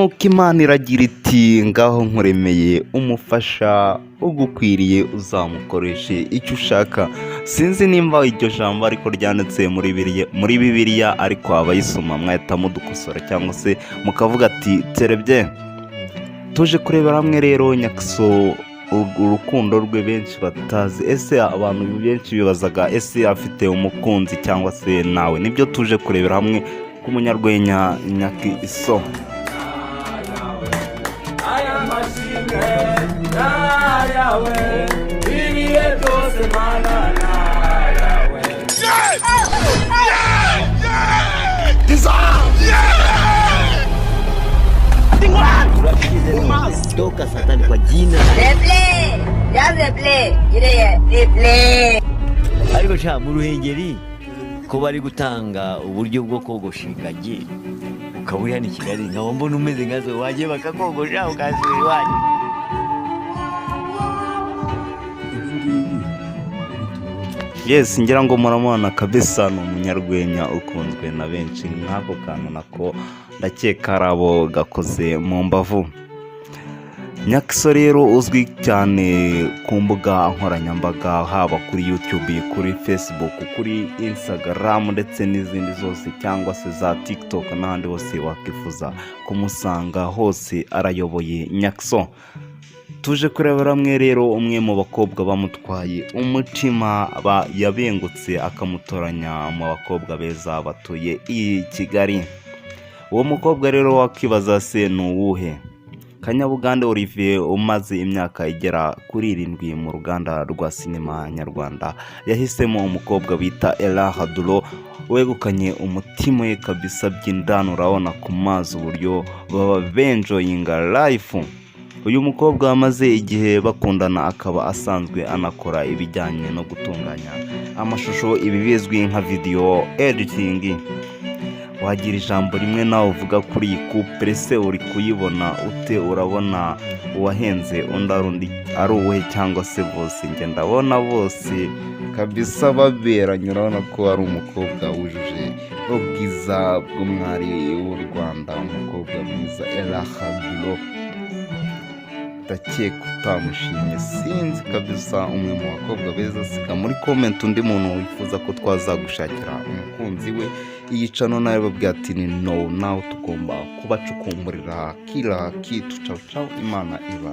Nuko Imana iragira iti: "Ngaho nkuremeye umufasha ugukwiriye, uzamukoreshe icyo ushaka." Sinzi nimba iryo jambo ariko ryanditse muri Bibiliya, ariko abayisoma mwahita mudukosora cyangwa se mukavuga ati terebye. Tuje kurebera hamwe rero Nyaxo, urukundo rwe benshi batazi. Ese abantu benshi bibazaga, ese afite umukunzi cyangwa se nawe? Nibyo tuje kurebera hamwe k'umunyarwenya Nyaxo. Aya mashimwe nayawe ibihe byose, Mana, nayawe. Toka Satani kwa jina la Replay! Ya replay! Iriya replay! Ariko sha, mu Ruhengeri ko bari gutanga uburyo bwo kogosha ingagi, ukaba uri hano i Kigali nkaba mbona umeze nkazo, wagiye bakakogosha ukasubira iwanyu? Ibi ngibi bituma Yes, ngira ngo muramubona kabisa, ni umunyarwenya ukunzwe na benshi. Nk'ako kantu nako ndakeka ari abo gakoze mu mbavu. Nyaxo rero uzwi cyane ku mbuga nkoranyambaga, haba kuri YouTube, kuri Facebook, kuri Instagram ndetse n'izindi zose, cyangwa se za TikTok n'ahandi hose wakwifuza kumusanga, hose arayoboye Nyaxo. Tuje kurebera hamwe rero umwe mu bakobwa bamutwaye umutima, yabengutse akamutoranya mu bakobwa beza batuye i Kigali. Uwo mukobwa rero wakibaza se ni uwuhe? Kanyabugande Olivier, umaze imyaka igera kuri 7 mu ruganda rwa sinema nyarwanda, yahisemo umukobwa bita Ella Haduro, wegukanye umutima we kabisa by'indani. Urabona ku mazi uburyo baba benjoyinga life. Uyu mukobwa wamaze igihe bakundana akaba asanzwe anakora ibijyanye no gutunganya amashusho, ibi bizwi nka video editing. Wagira ijambo rimwe nawe uvuga kuri iyi couple? Se uri kuyibona ute? Urabona uwahenze undi ari undi ari uwuhe, cyangwa se bose? Njye ndabona bose kabisa baberanye. Urabona ko ari umukobwa wujuje ubwiza bw'umwari w'u Rwanda, umukobwa mwiza Ella Haduro. Ndakeka utamushimye, sinzi kabisa. Umwe mu bakobwa beza. Siga muri comment undi muntu wifuza ko twazagushakira umukunzi we. Iyi channel nawe babwira ati ni no nawe tugomba kubacukumburira kila kitu. Cawu cawu, Imana iba.